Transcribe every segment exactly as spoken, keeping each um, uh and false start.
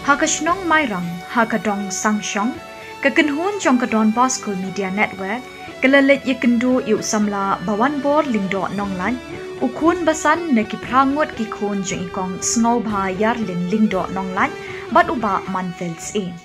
Ha ka shnong Mairang, ha ka dong Sangshong, ka kynhun jong ka Don Bosco Media Network ka la leit ïakynduh ïa u samla Bawanbor Lyngdoh Nonglait, u khun basan na ki phra ngut ki khun jong i kong Sngewbha Ïarlin Lyngdoh Nonglait bad u bah Manfel Syiem.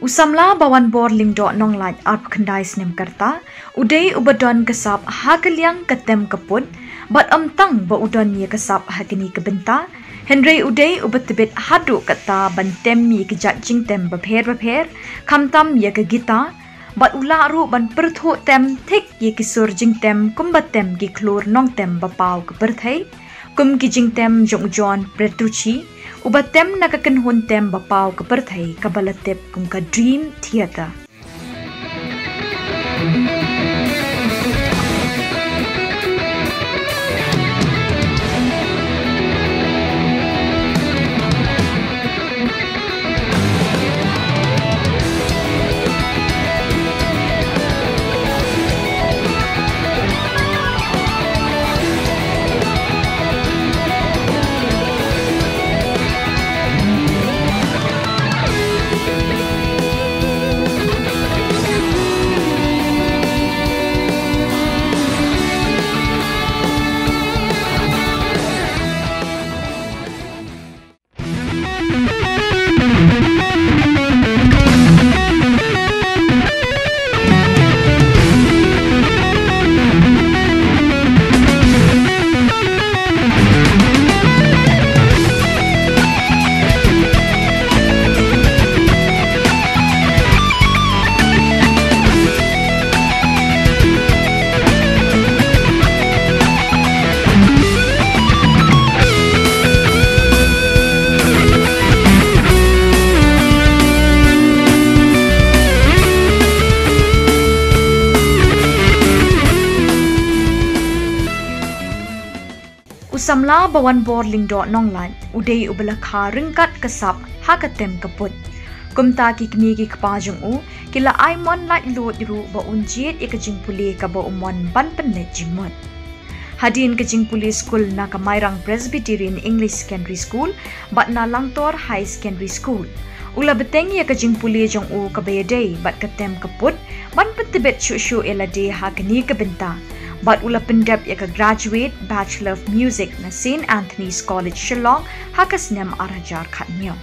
U samla Bawanbor Lyngdoh Nonglait arphew khyndai snem ka rta, u dei uba don ka sap ha ka liang ka tem ka put, bad ym tang ba u don ïa ka sap ha kane ka bynta, hynrei u dei uba tbit haduh katta ban tem ïa ki jait jingtem bapher bapher, khamtam ïa ka guitar, bad u lah ruh ban pyrthuh tem thik ïa ki sur jingtem kumba tem ki khlur nongtem ba paw ka pyrthei, kum ki jingtem jong u John Petrucci, uba tem na ka kynhun tem ba paw ka pyrthei kaba la tip kum ka Dream Theatre. U samla Bawanbor Lyngdoh Nonglait u dei uba la kha ryngkat ka sap ha ka tem ka put. Kumta ki kmie ki kpa jong u ki la ai mon laitluid ruh ba un jied ïa ka jingpule kaba u mon ban pynleit jingmut. Hadien ka jingpule skul na ka Mairang Presbyterian English Secondary School bad na Langtor High Secondary School, u la bteng ïa ka jingpule jong u kaba ïadei bad ka tem ka put ban pyntbit shuh shuh ïa lade ha kane ka bynta, bad u la pyndep ïa ka Graduate Bachelor of Music na Saint Anthony's College Shillong ha ka snem ar hajar khathynñiew.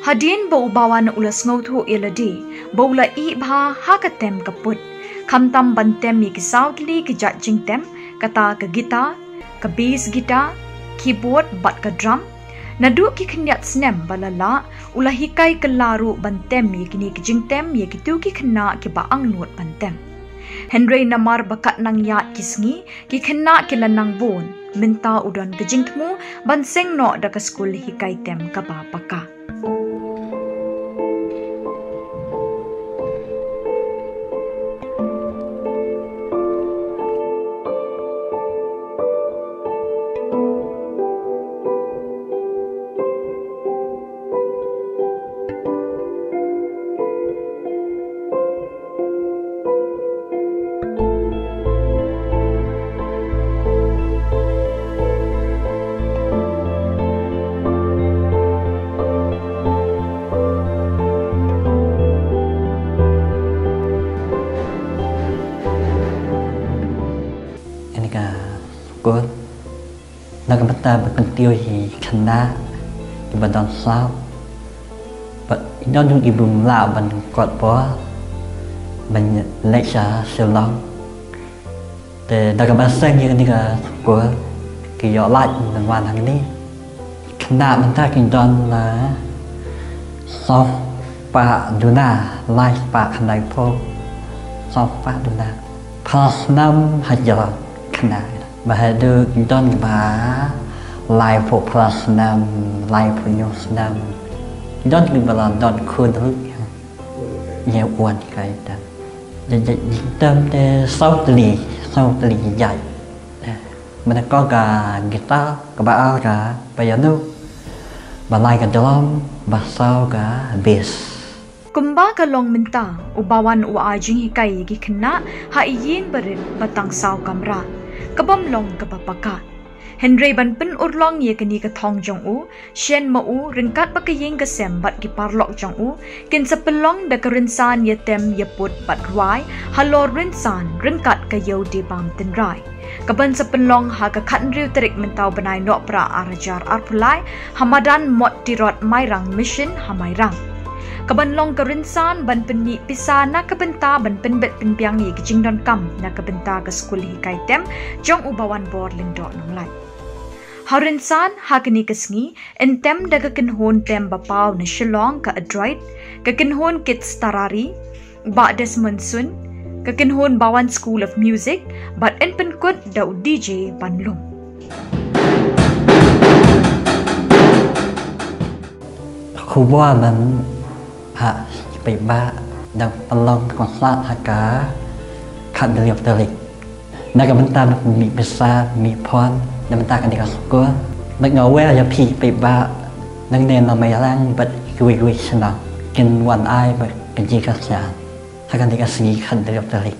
Hadien ba u Bawan u la sngewthuh ïa lade ba u la ïeh bha ha ka tem ka put, khamtam ban tem ïa ki saw tylli ki jait jingtem, kata ka guitar, ka bass guitar, keyboard bad ka drum. Naduh ki khyndiat snem ba la lah, u la hikai kylla ruh ban tem ïa kine ki jingtem ïa kito ki khynnah kiba angnud ban tem. Hynrei namar ba katba nang ïaid ki sngi, ki khynnah ki la nang bun, mynta u don ka jingthmu ban seng noh da ka skul hikai tem kaba paka. Kur. Na ka bynta ban kyntiew ïa ki khynnah kiba don slap, ba don jong ki bym lah ban kot bor ban leit sha Shillong. Te da kaba seng ïa kane ka skul, ki ïoh lait ban wan hangne. Khynnah mynta ki don la sawphew duna, lai spah khyndai phew, sawphew duna. Phra snem hajar khynnah. Ba haduh ki don kiba laiphew phra snem, laiphew hynñiew snem. Ki don kiba la don khun ruh ïa u wan hikai tem. Jingtem te saw tylli, saw tylli jait. Mynta ka guitar, kaba ar ka piano, ba lai ka drum, ba saw ka bass. Kumba ka long mynta, u Bawan u ai jinghikai ïa ki khynnah ha ïing barit ba tang saw kamra, ka bym long kaba paka. Hynrei ban pynurlong ïa kane ka thong jong u, shen ma u ryngkat bad ka ïing ka sem bad ki paralok jong u, kin sa pynlong da ka rynsan ïa tem ïa put bad rwai halor rynsan ryngkat ka ïew dei bam tynrai. Ka ban sa pynlong ha ka khathynriew tarik mynta u bnai Nohprah ar hajar arphew lai, ha madan Mot Tirot Mairang Mission ha Mairang. Ka ban long ka rynsan ban pynmih pisa na ka bynta ban pynbit pynbiang ïa ki jingdonkam na ka bynta ka skul hikai tem jong u Bawan Bor Lyngdoh Nonglait. Ha rynsan ha kane ka sngi, yn tem da ka kynhun tem ba paw na Shillong ka Adroit, ka kynhun Kids Tarari, Bah Desmond Sun, ka kynhun Bawan School of Music, bad yn pynkut da u D J Ban Lum. Khubor ban ha paidbah, dang pynlong konsert ha ka khathynriew tarik. Na ka bynta ban mih pisa, mih phone na ka bynta kane ka skul. Bad nga wer ïa phi paidbah nangne na Mairang bad kiwei kiwei ki shnong, kin wan ai bad ka jingkyrkhu ha kane ka sngi khathynriew tarik.